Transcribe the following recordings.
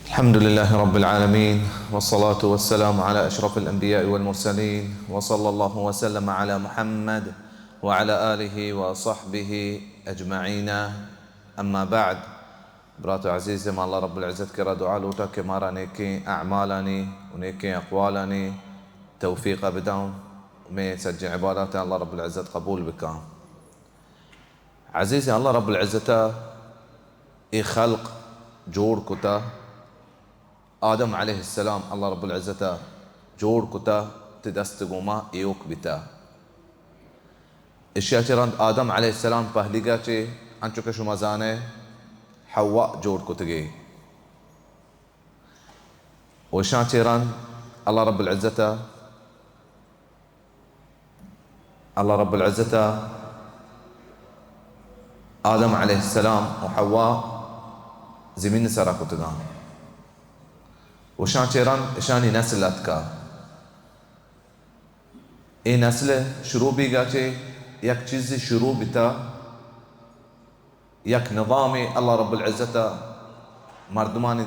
الحمد لله رب العالمين، والصلاة والسلام على أشرف الأنبياء والمرسلين، وصلى الله وسلم على محمد وعلى آله وصحبه أجمعين. أما بعد. برات عزیز، ما اللہ رب العزت کرا دعا لوٹا کہ مارا نیکیں اعمالانی و نیکیں اقوالانی توفیق بداں، میں سجیں عبادات اللہ رب العزت قبول بکاں۔ عزیز، اللہ رب العزت اے خلق جوڑ کتا، آدم علیہ السلام اللہ رب العزت جوڑ کتا، تی دست گوما ایوک بیتا۔ اشیا چہ رند آدم علیہ السلام پہلیگا چہ، انچو کہ شما زانے، حوا جوڑ کتگے۔ و اشاں چہ رند اللہ رب العزت، اللہ رب العزت آدم علیہ السلام و حوا زمین سرا کتگاں۔ و اشاں چہ رند اشانی نسل اتکا۔ اے نسل شروع بیگا چہ یک چیزے شروع بیتا، یک نظامے اللہ رب العزت مردمانی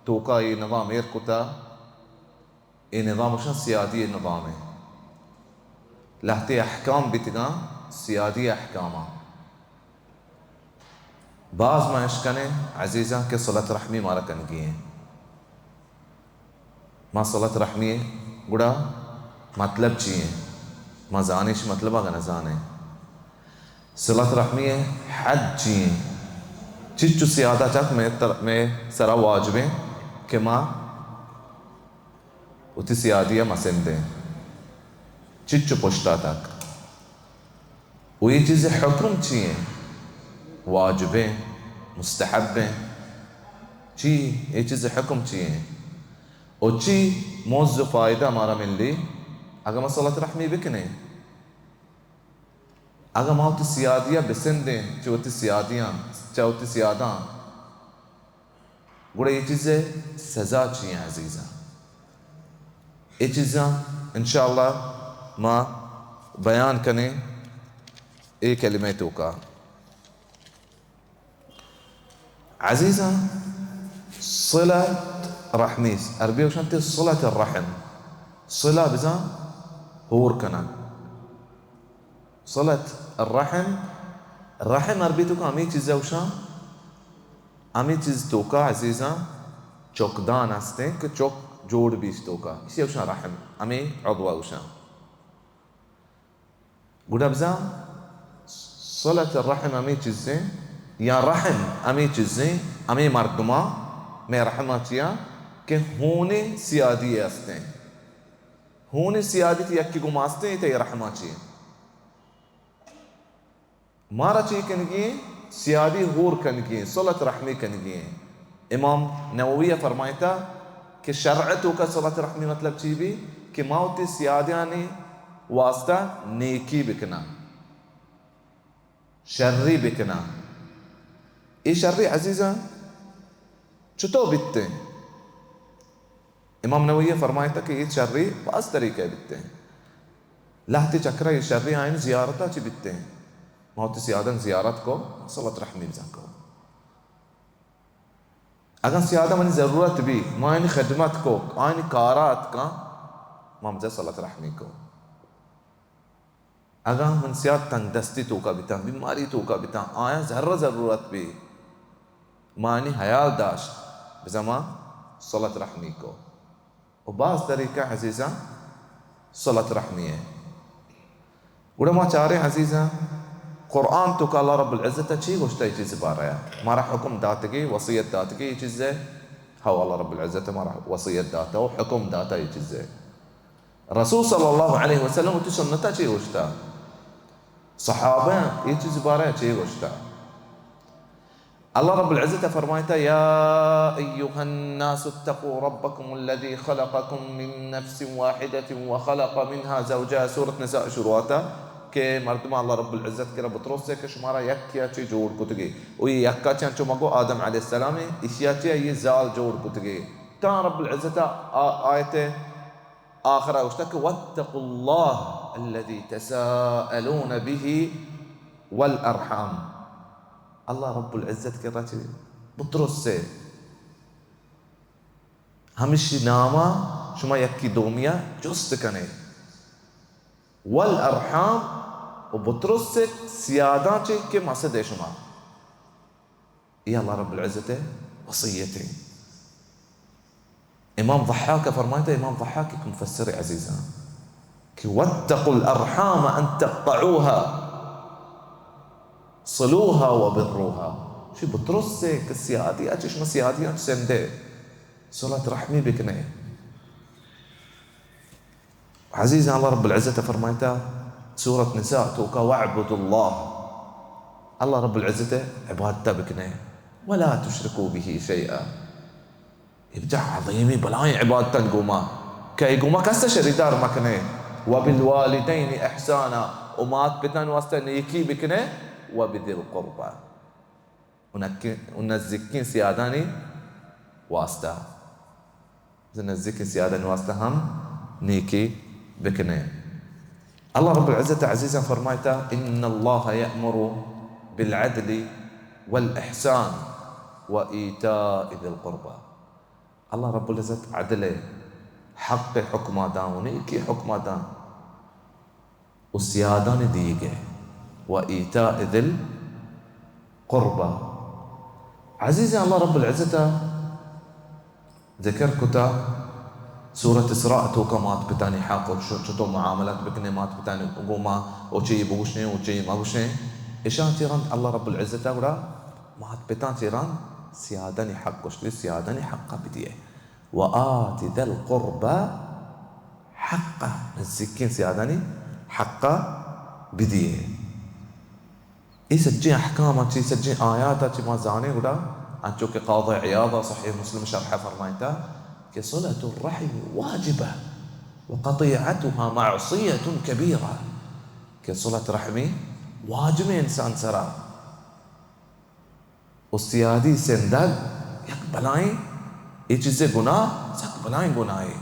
توکا اے نظام ایر کتا۔ اے نظام گوشن سیادی نظامے۔ لہتے احکام بیتگاں سیادی احکاماں۔ باز ما اشکنیں عزیزاں کہ صلت رحمی مارا کنگی ایں۔ ما صلت رحمی گڑا مطلب چی ایں؟ ما زانیں اش مطلب اگہ نہ زانیں۔ صلت رحمی حد چی ایں؟ چچو سیادہ چک میں تر-، میں سرا واجبیں کہ ما وتی سیادی ء مسندیں۔ چچو پشتا تک۔ و اے چیز حکم چی ایں؟ واجبیں، مستحبیں؟ چی؟ اے چیز حکم چی ایں؟ و چی موز و فائدہ مارا ملی اگہ ما صلت رحمی بکنیں؟ اگہ ما وتی سیادی ء بسندیں، چہ وتی سیادیاں، چہ وتی سیاداں، گڑا اے چیز ء سزا چی ایں عزیزاں؟ اے چیزاں انشاءاللہ ما بیان کنیں اے کلمہ توکا۔ عزیزاں، صلت رحمی، عربی گوشنت صلت الرحم۔ صلہ بزاں ہور کنگ۔ صلت الرحم، رحم عربی توکا ہمے چیز ء گوشاں، ہمے چیز توکا عزیزاں چکدان ہستیں کہ چک جوڑ بیش توکا، اسی گوشاں رحم، ہمے عضو ء گوشاں۔ گڑا بزاں صلت الرحم ہمے چیزیں، یا رحم ہمے چیزیں، ہمے مردماں مئے رحم ء چیا کہ ہونیں سیادی ء ہستیں۔ ہونیں سیادی تی یکی گوں ماستیں تئی رحم ء چی۔ مارا چی کنگی ایں؟ سیادی ہور کنگی ایں، صلت رحمی کنگی ایں۔ امام نووی ء فرمائتا کہ شرع توکا صلت رحمی مطلب چی بی؟ کہ ما وتی سیادیانی واسطہ نیکی بکناں، شری بکناں۔ اے شری عزیزاں چتو بیتیں؟ امام نووی ء فرمائتا کہ اے شری باز طریقہ بیتیں۔ لہتے چکرا اے شری آئین زیارتا چی بیتیں؟ ما وتی سیادن زیارت کو، صلت رحمی بزن کو۔ اگاں سیادہ منی ضرورت بی، ما آئینی خدمت کو، آئینی کارا اتکاں، ما بزاں صلت رحمی کو۔ اگاں من سیاد تنگ دستی توکا بیتاں، بیماری توکا بیتاں، آیاں زر ضرورت بی، ما آئینی حیال داشت، بزاں ما صلت رحمی کو۔ و باز طریقہ عزیزاں صلت رحمی ہے۔ گڑا ما چاریں عزیزاں، قرآن توکا اللہ رب العزت چی گوشتا اے چیز بارہ؟ مارا حکم داتگی، وصیت داتگی اے چیز ہے۔ ہو، اللہ رب العزت مارا وصیت داتا و حکم داتا اے چیز ہے۔ رسول صلی اللہ علیہ وسلم وتی سنتا چی گوشتا؟ صحابہ اے چیز بارہ چی گوشتا؟ اللہ رب العزت فرمائتا، يا أيها الناس اتقوا ربكم الذي خلقكم من نفس واحدة وخلق منها زوجها۔ سورة نساء شروعاتا کہ مردم اللہ رب العزت کرا بترسے کہ شمارا یکیا چی جوڑ کتگی۔ و اے یکا چی انچو مگو آدم علیہ السلام، اشیا چی اے زال جوڑ کتگی۔ تا رب العزت آ-، آیت آخرا گوشتا کہ واتقوا الله الذي تساءلون به والأرحام۔ اللہ رب العزت کرا چی بترسے۔ ہمشی ناما شما یکی دومیا جست کنے۔ والارحام، و بترس سیاداں چے کہ مسد شما۔ اے اللہ رب العزت وصیت۔ امام ضحاک فرمائتا، امام ضحاک ایک مفسر عزیزاں، کہ واتقوا الارحام ان تقطعوها صلوها وبروها۔ شی بترس کہ سیادی، اچ شما سیادی اچ سندے، صلت رحمی بکنے۔ عزیزاں، اللہ رب العزت فرمائتا سورت نساء توکا، واعبدوا اللہ، اللہ رب العزت عبادت بکنے، ولا تشركوا به شيئا۔ اے بجا عظیمی بلائیں عبادتاں گوما، کہ اے گوما کس شریدار مکنے۔ وبالوالدین احسانا، و مات پتان واسطہ نیکی بکنے۔ وبذی القربی، و نکی-، و نزیکیں سیادانی واسطہ، نزیکیں سیادانی واسطہ ہم نیکی بکنے۔ اللہ رب العزت عزیزاں فرمائتا، ان اللہ یأمر بالعدل والاحسان وایتاء ذی القربی۔ اللہ رب العزت عدل، حق حکمہ داں و نیکی حکمہ داں و سیادانی دیگے، و ایتاء ذی القربی۔ عزیزاں، اللہ رب العزت ذکر کتا سورت اسراء توکا مات پتانی حق و چ-، چطور معاملات بکنے مات پتانی گوما، و چی بگوشیں و چی مگوشیں۔ اشاں چی رند اللہ رب العزت گڑا مات پتاں چی رند سیادانی حق گوشتی، سیادانی حق بدیے۔ و آت ذا القربی حقہ، نزیکیں سیادانی حقہ بدیے۔ اے سجیں احکام، چی سجیں آیات چی ما زانیں گڑا، انچو کہ قاضی عیاض صحیح مسلم شرح فرمائتا کہ صلة الرحم واجبة وقطيعتها معصية كبيرة، کہ صلت رحمی واجب انسان سرا۔ و سیادی سندگ یک بلائیں، اے چیزے گناہ، سک بلائیں گناہے۔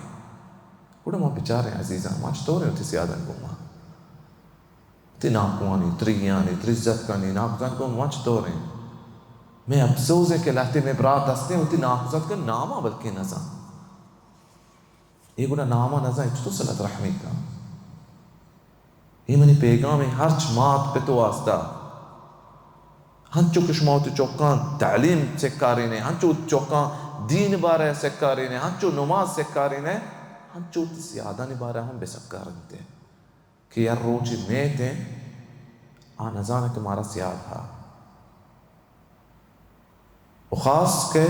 گڑا ما بچاریں عزیزاں، ما چطوریں وتی سیادان گوما؟ وتی ناکوانی، تریانی، تریزتکانی، ناکوزانی گوما ما چطوریں؟ میں افسوس ہے کہ لہتے میں برات ہستیں، وتی ناکوزتکن ناما بلکیں نزان۔ اے گڑا ناما نزان، چطور صلت رحمی کن؟ اے منی پیغام ہے ہرچ مات پت واسطہ۔ ہنچو کہ شما وتی چکاں تعلیم سکارینے، ہنچو وتی چکاں دین بارے سکارینے، ہنچو نماز سکارینے، ہنچو وتی سیادانی بارے ہم بسکارنتے کہ یک روچے میتیں، آ نزانہ کہ مارا سیاد ہا۔ و خاص کہ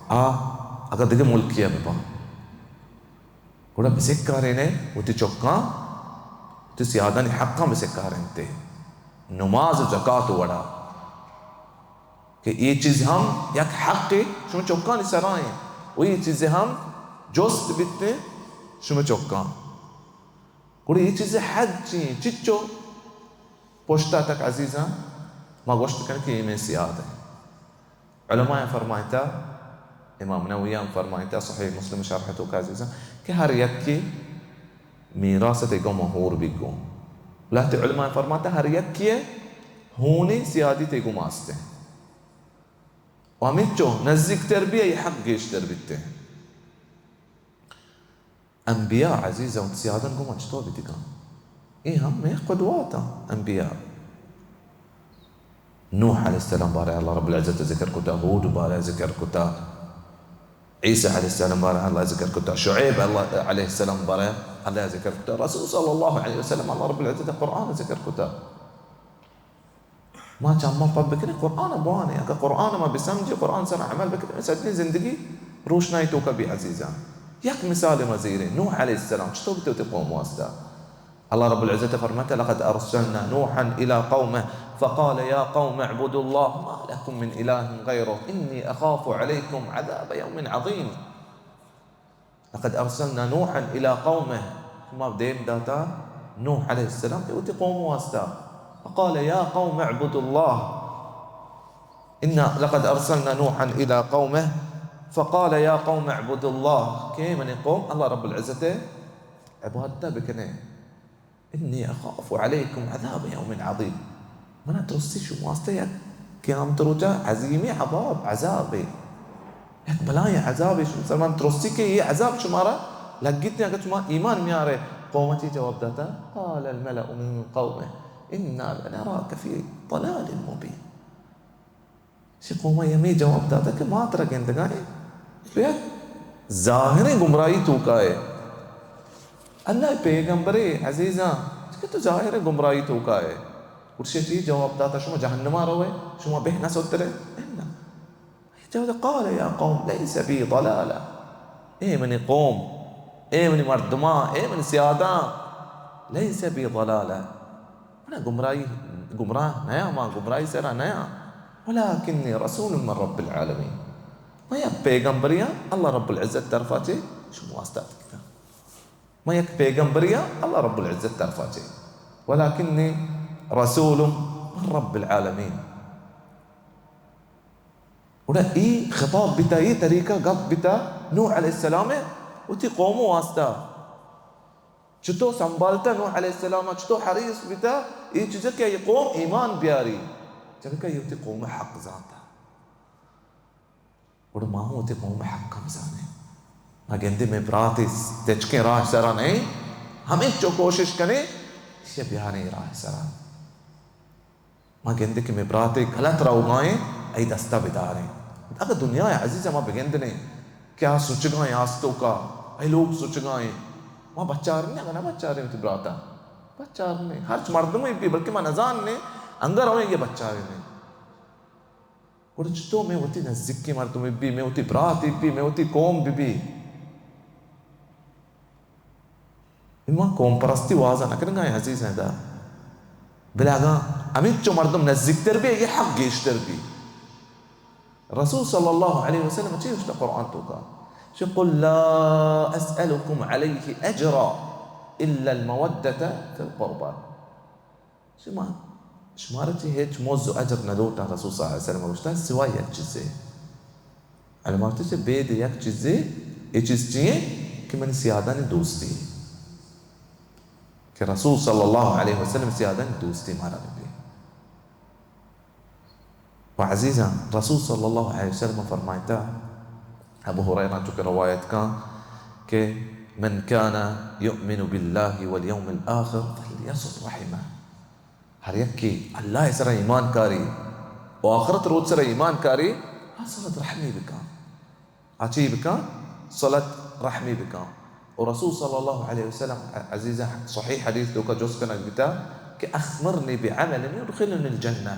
آ اگاں دگہ ملکے ء بہ باں، گڑا بسکارین ء وتی چکاں، وتی سیادانی حقاں بسکارینت ء نماز و زکات وڑا، کہ اے چیز ہم یک حقے شما چکانی سرا ایں و اے چیز ہم جست بیت شما چکاں۔ گڑا اے چیز ء حد چی انت؟ چچو پشتا تک عزیزاں، ما گوشت کن کہ اے مئے سیاد انت۔ علماء فرمائتا، امام نووی ہم فرمائتا، صحیح مسلم شرح توکا عزیزاں، کہ ہر یکے میراث تئی گوما ہور بیگوں۔ لہتے علماء فرماتا ہر یکے ہونی سیادی تئی گوما است انت۔ و ہمینچو نزیکتر بی، ای حق گیشتر بیت انت۔ انبیاء عزیزاں وت سیادان گوما چطور بیتگاں؟ اے ہم مئے قدواتاں انبیاء۔ نوح علیہ السلام بارے اللہ رب العزت ذکر کتا، ہود بارے ذکر کتا، عیسی علیہ السلام بارے اللہ ذکر کتا، شعیب اللہ علیہ السلام بارے اللہ ذکر کتا، رسول صلی اللہ علیہ وسلم اللہ رب العزت قرآن ذکر کتا۔ ما چماں پد بکنیں، قرآن ء بوانیں۔ اگاں قرآن ء ما بسمجھیں، قرآن سر عمل بکنیں، سجیں زندگی روشنائی توکا بی عزیزاں۔ یک مثال ما زیریں، نوح علیہ السلام چطور بیتے وتی قوم واسطہ؟ اللہ رب العزت فرماتا، لقد ارسلنا نوحا الى قومه فقال يا قوم اعبدوا الله ما لكم من اله غيره اني اخاف عليكم عذاب يوم عظيم۔ لقد ارسلنا نوحا الى قومه، ما دیم داتا نوح علیہ السلام ء وتی قوم واسطہ۔ فقال يا قوم اعبدوا الله، ان لقد ارسلنا نوحا الى قومه فقال يا قوم اعبدوا الله، کہ اے منی قوم، اللہ رب العزت ء عبادت بکنے۔ انی اخاف علیکم عذاب یوم عظیم، منا ترسی شما واسطہ یک قیامت روچا عظیمی عذاب، عذابے۔ یک بلائیں عذابے، شما مسلمان ترسی کہ اے عذاب شمارا لگیت، اگر شما ایمان میارے۔ قوم چی جواب داتا؟ قال الملأ من قومه إنا لنراك في ضلال مبين۔ شی قوم ہمے جواب داتا کہ ما ترا گندگائیں تو یک ظاہریں گمراہی توکائے۔ اللہ پیغمبرے عزیزاں، کہ تو ظاہریں گمراہی توکائے۔ گڑشی چی جواب داتا؟ شما جہنما روئے، شما بہ نہ سترے؟ انا۔ جواب قال يا قوم ليس بي ضلالة۔ اے منی قوم، اے منی مردماں، اے منی سیاداں، ليس بي ضلالة۔ من گمراہی، گمراہ نیاں، ما گمراہی سرا نیاں۔ ولكني رسول من رب العالمين۔ من یک پیغمبریاں، اللہ رب العزت طرفا چے شما واسطہ اتکگاں۔ من یک پیغمبریاں، اللہ رب العزت طرفا چے۔ ولكني رسول من رب العالمين۔ گڑا اے خطاب بیتا، اے طریقہ گپ بیتا نوح علیہ السلام ء وتی قوم واسطہ۔ چتو سنبھالتا نوح علیہ السلام ء، چتو حریص بیتا اے چیز کہ اے قوم ایمان بیاری، چونکہ اے وتی قوم حق زانتا۔ گڑا ما ہوں وتی قوم حق ہم زانیں۔ ما گندے مئے براتے تچکیں راہ سرا نہیں، ہمیں چو کوشش کنیں، ایشی بیاریں راہ سرا۔ ما گندے کہ مئے براتے غلط روگائیں، ای دستا بداریں۔ اگر دنیا عزیز ما بگندنے کہ آ سچگائیں آستوکا، ای لوگ سچگائیں، ما بچارنے، اگر نہ بچاریں وتی براتا، بچارنے۔ ہرچ مردم بھی، بلکہ ما نزاننے، انگر ہوئیں یہ بچارنے۔ گڑا چتو مئے وتی نزیکیں مردم بی، مئے وتی برات بی، مئے وتی قوم بی بی۔ ما قوم پرستی واضح نہ کنگا ہیں عزیزیں دا۔ بلے اگاں ہمینچو مردم نزیکتر بی، یہ حق گیشتر بی۔ رسول صلی اللہ علیہ وسلم چی گوشتا قرآن توکا؟ چی قل لا اسألكم عليه اجرا الا المودة في القربى۔ شما، شمارا چی ہچ مز و اجر نہ لوٹاں، رسول صلی اللہ علیہ وسلم گوشتا، سوائے یک چیزے۔ علماء گوشتا چی بید یک چیزے، اے چیز چی ایں کہ منی سیادانی دوستی۔ کہ رسول صلی اللہ علیہ وسلم سیادانی دوستی مارا ببی۔ و عزیزاں، رسول صلی اللہ علیہ وسلم فرمائتا، ابو ہریرہ چونکہ روایت کاں کہ من كان يؤمن بالله واليوم الآخر فليصل رحمه۔ ہر یکے اللہ سرا ایمان کاری و آخرت روچ سرا ایمان کاری، آ صلت رحمی بکاں۔ آ چی بکاں؟ صلت رحمی بکاں۔ و رسول صلی اللہ علیہ وسلم عزیزاں صحیح حدیث توکا جست کنگ بیتا کہ اخبرنی بعمل یدخلنی الجنہ،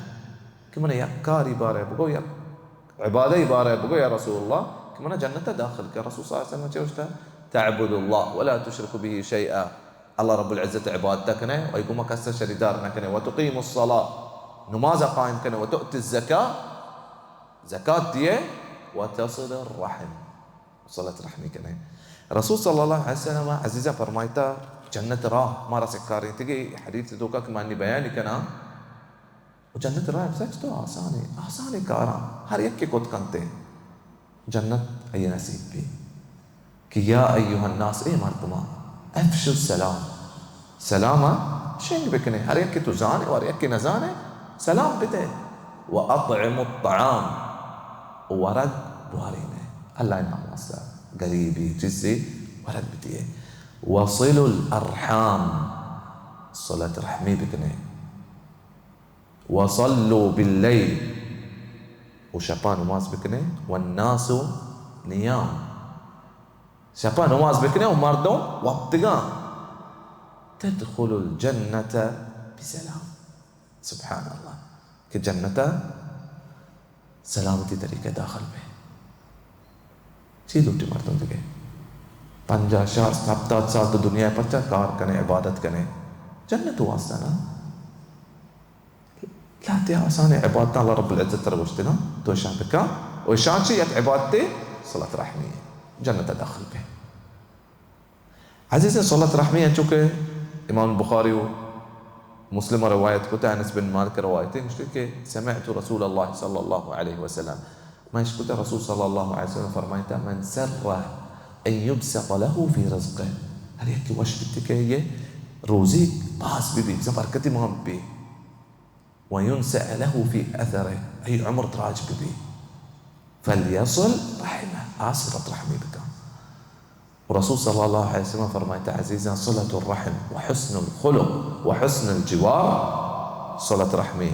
کہ من یک کاری بارے بگو، یک عبادی بارے بگو یا رسول اللہ کہ من جنت داخل کن۔ رسول صلی اللہ علیہ وسلم چے گوشتا؟ تعبد اللہ ولا تشرک به شیئا۔ اللہ رب العزت عبادت کنے و ایکما کس شریدار نہ کنے۔ وتقیم الصلاة، نماز قائم کنے۔ وتؤتی الزکاة، زکات دیے۔ وتصل الرحم، صلت رحمی کنے۔ رسول صلی اللہ علیہ وسلم عزیزاں فرمائتا، جنت راہ مارا سکاریں تگے حدیث توکا کہ مانی بیانی کنا۔ و جنت راہ سچ تو آسانے، آسانے کاراں ہر یک کے کت کنتے۔ جنت ای نصیب بی۔ کہ یا ایھا الناس، اے مردماں، افشوا السلام، سلام ء شنگ بکنے، ہر یکے تو زانے و ہر یکے نزانے، سلام بدے، و اطعموا الطعام، و ورگ بوارینے، اللہ نام واسطہ، غریبی چیزے ورگ بدیے، وصلوا الارحام، صلت رحمی بکنے۔ وصلوا باللیل، و شپا نماز بکنے، والناس نیام، شپا نماز بکنے و مردم وپتگاں، تدخلوا الجنة بسلام۔ سبحان اللہ، کہ جنتا سلامتی طریقہ داخل بے۔ چی لوٹی مردم دگہ؟ پنجاہ، شصت، ہپتاد سال تو دنیا پرچا کار کنے، عبادت کنے؟ جنت واسطہ نا۔ لہتے آسان عبادت اللہ رب العزت ترا گوشتے نا، تو اشان بکا، و اشان چی یک عبادت صلت رحمی، جنت داخل بے۔ عزیز، صلت رحمی انچو کہ امام بخاری و مسلم روایت کتا، انس بن مالک روایت ہے، گوشتے کہ سمعت رسول اللہ صلی اللہ علیہ وسلم، من اشکتا رسول صلی اللہ علیہ وسلم فرمائتا، من سره ان يبسط له في رزقه، ہر یک وش بیتے کہ یہ روزی باز بی بی، بزن برکتی مان بی، وينسأ له في أثره، ای عمر دراج بی بی۔ فلیصل رحمه، آ صلت رحمی بکن. رسول صلی اللہ علیہ وسلم فرمائتا، عزیزاں، صلة الرحم و حسن الخلق و حسن الجوار، صلت رحمی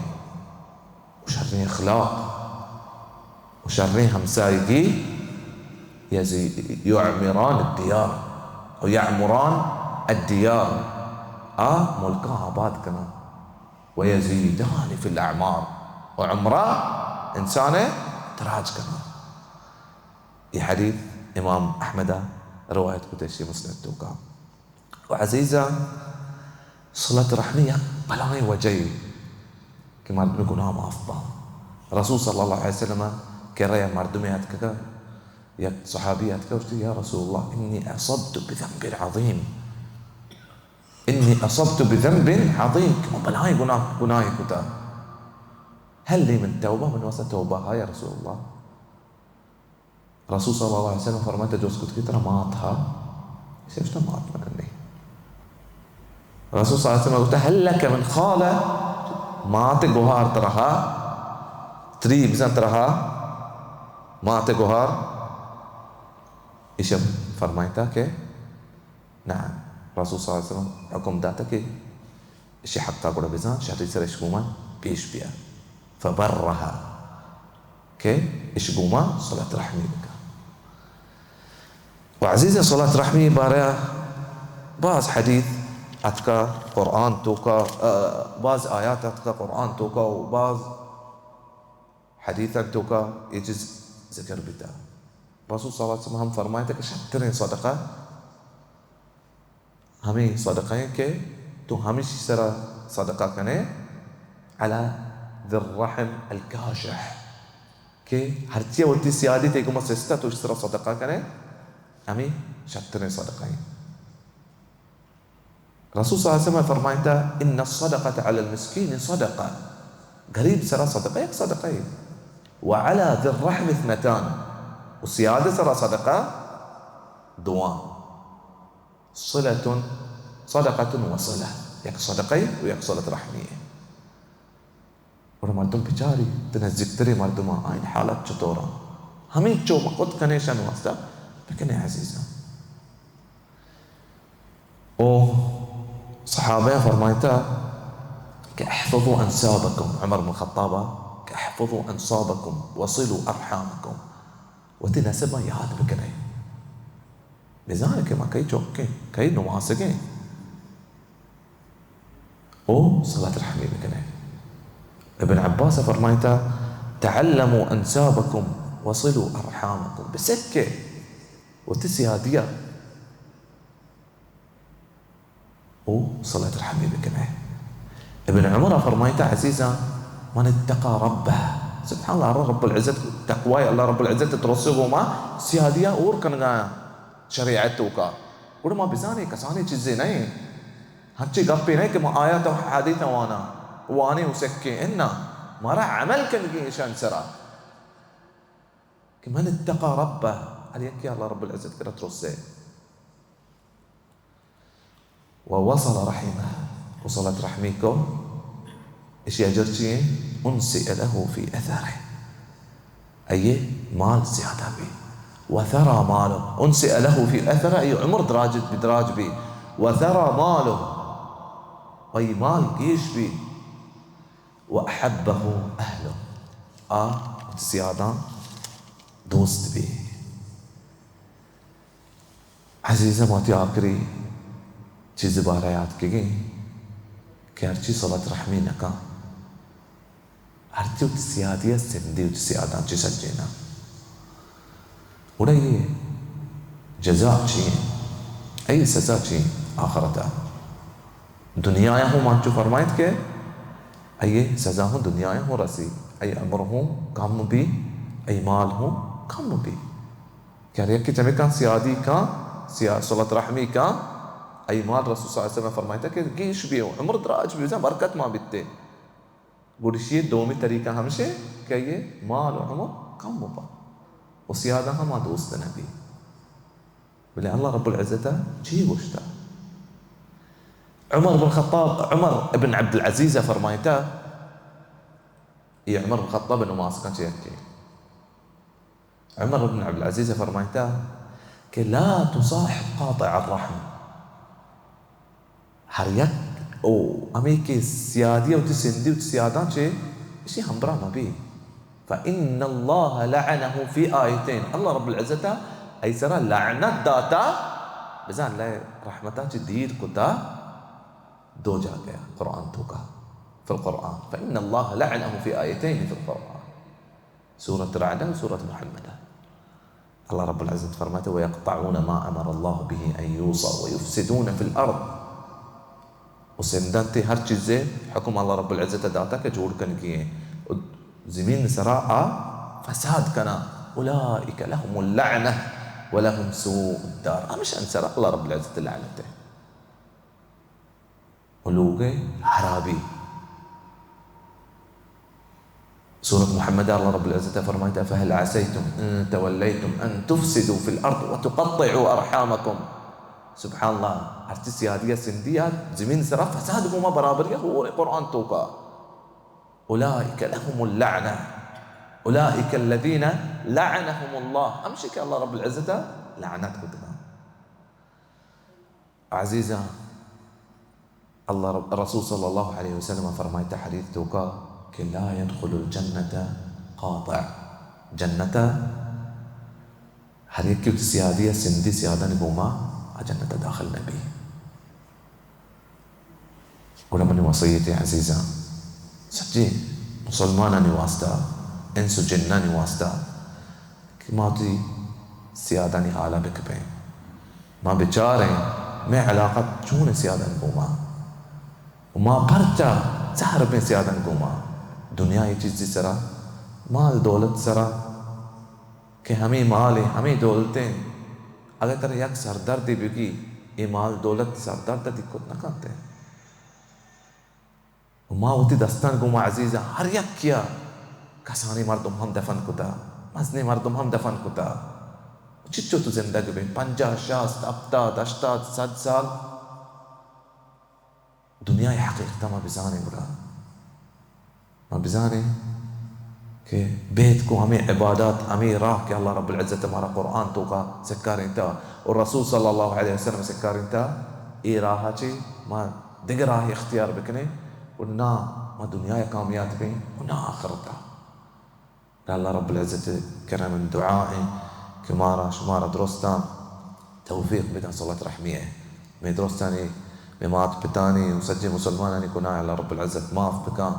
و شریں اخلاق و شریں ہمسائگی، یزی-، یعمران الدیار و یعمران الدیار، آ ملکاں آباد کناں، و یزیدان فی الاعمار، و عمرا انسان دراج کناں. اے حدیث امام احمد ء روایت کتہ، ایشی مسند توکا. و عزیزاں، صلت رحمی یک بلائیں وجہے کہ مردم گناہ معاف باں. رسول صلی اللہ علیہ وسلم ء کرا یک مردمے اتکگا، یک صحابی اتکا، گوشتی، یا رسول اللہ، انی اصبت بذنب عظیم، انی اصبت بذنب عظیم، کہ من بلائیں گناہ، گناہے کتا، هل لی من توبہ، من واسطہ توبہ ہا یا رسول اللہ؟ رسول صلی اللہ علیہ وسلم فرمائتا، جست کت کہ ترا مات ہا؟ ایشی گوشتا، مات من نی. رسول صلی اللہ علیہ وسلم گوشتا، هل لك من خالہ؟ مات گوہار ترا ہا؟ تری بزاں ترا ہا؟ مات گوہار؟ ایشی فرمائتا کہ نعم. رسول صلی اللہ علیہ وسلم حکم داتا کہ ایشی حقا گڑا بزاں، شری سر اش گوما پیش بیا. فبرها، کہ اش گوما صلت رحمی بکا. و عزیز، صلت رحمی بارہ باز حدیث اتکا قرآن توکا، آ، باز آیات اتکا قرآن توکا و باز حدیث توکا اے چیز ذکر بیتا. رسول صلی اللہ علیہ وسلم ہم فرمائتا کہ شتریں صدقہ ہمے صدقہ ایں کہ تو ہمیشی سرا صدقہ کنے، علی ذی الرحم الکاشح، کہ ہرچی وتی سیادی تئی گوما سستا تو اشی سرا صدقہ کنے، ہمے شتریں صدقہ ایں. رسول صلی اللہ علیہ وسلم فرمائتا، ان الصدقة علی المسکین صدقہ، غریب سرا صدقہ یک صدقہ ایں، وعلی ذی الرحم اثنتان، و سیادی سرا صدقہ دواں. صلة، صدقة و صلة، یک صدقہ و یک صلت رحمی. گڑا مردم بچاری، تئی نزیکتریں مردماں، آئین حالت چطوراں؟ ہمینچو مکت کنے شن واسطہ بکنے عزیزاں. او صحابہ فرمائتا کہ احفظوا انسابکم، عمر بن خطابا کہ احفظوا انسابکم وصلوا ارحامکم، وتی نسباں یاد بکنے. بزاں کہ ما کئی چکیں، کئی نماسگیں، او صلت رحمی بکنے. ابن عباس فرمائتا، تعلموا انسابکم وصلوا ارحامکم، بسکے وتی سیادیا او صلت رحمی بکنے. ابن عمر فرمائتا، عزیزاں، من اتقى ربه، سبحان اللہ، اللہ رب العزت، تقوی اللہ رب العزت ترسے گوما سیادیا اور کنگایا شریعت توکا. گڑا ما بزانے کسانیں چیزے نہ ایں، ہنچیں گپے نہ ایں کہ ما آیات و حدیث وانا، وانے و سکیں، انا، مارا عمل کنگی ایشان سرا کہ من اتقى ربه، ہر یکے اللہ رب العزت کرا ترسے. ووصل رحمه، و صلت رحمی کو، اشی اجر چی ایں؟ انسئ له في اثره، ای مال زیادہ بی. وثرى ماله، انسئ له في اثره، ای عمر دراج بی، دراج بی. وثرى ماله، ای مال گیش بی. واحبه اهله، آ وتی سیاداں دوست بی. عزیزاں، ما وتی آخری چیز بارہ یات کگیں کہ ہرچی صلت رحمی نکاں، ہرچی وتی سیادی ء سندی وتی سیاداں چی سجیناں، گڑا یہ جزا چی انت؟ اے سزا چی انت آخرتا؟ دنیا ء ہوں مانچو فرمائیت کہ اے سزا ہوں دنیا ء ہوں رسی، اے عمر ہوں کم بی، اے مال ہوں کم بی. کہ ہر یکے چمے کن سیادی کن، سیا-، صلت رحمی کن، ای مال رسول صلی اللہ علیہ وسلم فرمائیتا کہ گیش بی، عمر دراج بی، بزاں برکت ما بیتے. گڑشی دومی طریقہ ہمشے کہ یہ مال و عمر کم با و سیادہ ہما دوست نبی. بلے اللہ رب العزت چی گوشتا؟ عمر بن خطاب، عمر ابن عبد العزیز فرمائیتا، یہ عمر بن خطاب نماز کن چہ یکے عمر بن عبدالعزیز فرمائتا کہ لا تصاحب قاطع الرحم۔ ہر یک او ہمے کہ سیادی وتی سندی وتی سیاداں چے، اشی ہمبراہ مبی۔ فإن الله لعنه في آيتين۔ اللہ رب العزت ءَ آئی سرا لعنت داتا، بزاں اللہ رحمتا چے دیر کتا دو جاگہ قرآن توکا، في القرآن۔ فإن الله لعنه في آيتين في القرآن۔ سورة رعد و سورة محمد۔ اللہ رب العزت فرماتے، ويقطعون ما أمر الله به أن يوصل ويفسدون في الأرض۔ و سندنتے ہر چیزے حکم اللہ رب العزت داتا کہ جوڑ کنگی ہیں۔ و زمین سرا آ فساد کنا۔ أولئك لهم اللعنة ولهم سوء الدار۔ ہمشان سرا اللہ رب العزت لعنت ہے۔ و لوگ ءِ ہرابی۔ سورة محمد ءَ اللہ رب العزت ءَ فرمائتا، فهل عسيتم إن توليتم أن تفسدوا في الأرض وتقطعوا أرحامكم۔ سبحان اللہ، ہرچی سیادی ءَ سندی ءَ زمین سرا فساد گوما برابری ءَ ہور قرآن توکا۔ أولئك لهم اللعنة، أولئك الذين لعنهم الله۔ ہمشی کہ اللہ رب العزت ءَ لعنت کتگا۔ عزیزاں، اللہ رب، رسول صلی اللہ علیہ وسلم فرمائتا حدیث توکا کہ لا يدخل الجنة قاطع۔ جنت ہر یکے وتی سیادی ءَ سندی سیادانی گوما آ جنت داخل نبی۔ گڑا منی وصیت عزیزاں، سجیں مسلمانانی واسطہ، انس و جنانی واسطہ، کہ ما وتی سیادانی حالا بکپیں، ما بچاریں، مئے علاقہ چون سیادان گوما، و ما پرچا زہر بیں سیادان گوما۔ دنیا ءِ چیزی سرا، مال دولت سرا، کہ ہمے مال ءَ، ہمے دولت ءَ، اگہ ترا یک سردردے بگی، اے مال دولت سردرد ءَ دیگ کت نہ کنت۔ و ما وتی دستان گوما عزیزاں ہر یکیا کسانیں مردم ہم دفن کتا، مزنیں مردم ہم دفن کتا۔ چچو تو زندگ بے، پنجاہ، شاست، ہپتاد، ہشتاد، صد سال۔ دنیا ءِ حقیقت ما بزانیں گڑا۔ ما بزانیں کہ بیت کو ہمے عبادات، ہمے راہ کہ اللہ رب العزت مارا قرآن توکا سکارینتا اور رسول صلی اللہ علیہ وسلم سکارینتا، اے راہ چے ما دگہ راہ اختیار بکنیں اور نہ ما دنیا کامیاب بیں اور نہ آخرتا۔ اللہ رب العزت کرا من دعا ایں کہ مارا شمارا درستاں توفیق بدن صلت رحمی ءَ۔ مئے درستانی، مئے مات پتانی و سجیں مسلمانانی گناہ اللہ رب العزت معاف بکاں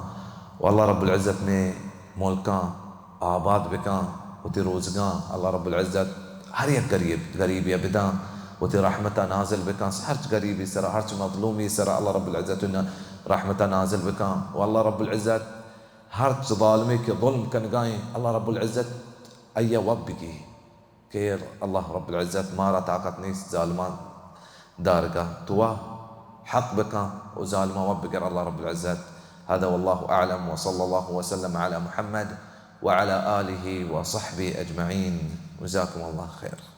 و اللہ رب العزت مئے ملکاں آباد بکاں، وتی روزگاں اللہ رب العزت ہر یک غریب، غریبی ءَ بداں، وتی رحمت ءَ نازل بکاں، ہرچ غریبی سرا، ہرچ مظلومی سرا اللہ رب العزت رحمت ءَ نازل بکاں و اللہ رب العزت ہرچ ظالمے کہ ظلم کنگائیں، اللہ رب العزت آئی ءَ وب بگی کہ اللہ رب العزت مارا طاقت نیست ظالمان دارگا، تو حق بکاں و ظالمان وب بگر اللہ رب العزت۔ هذا والله أعلم وصلى الله وسلم على محمد وعلى آله وصحبه أجمعين. جزاكم الله خير.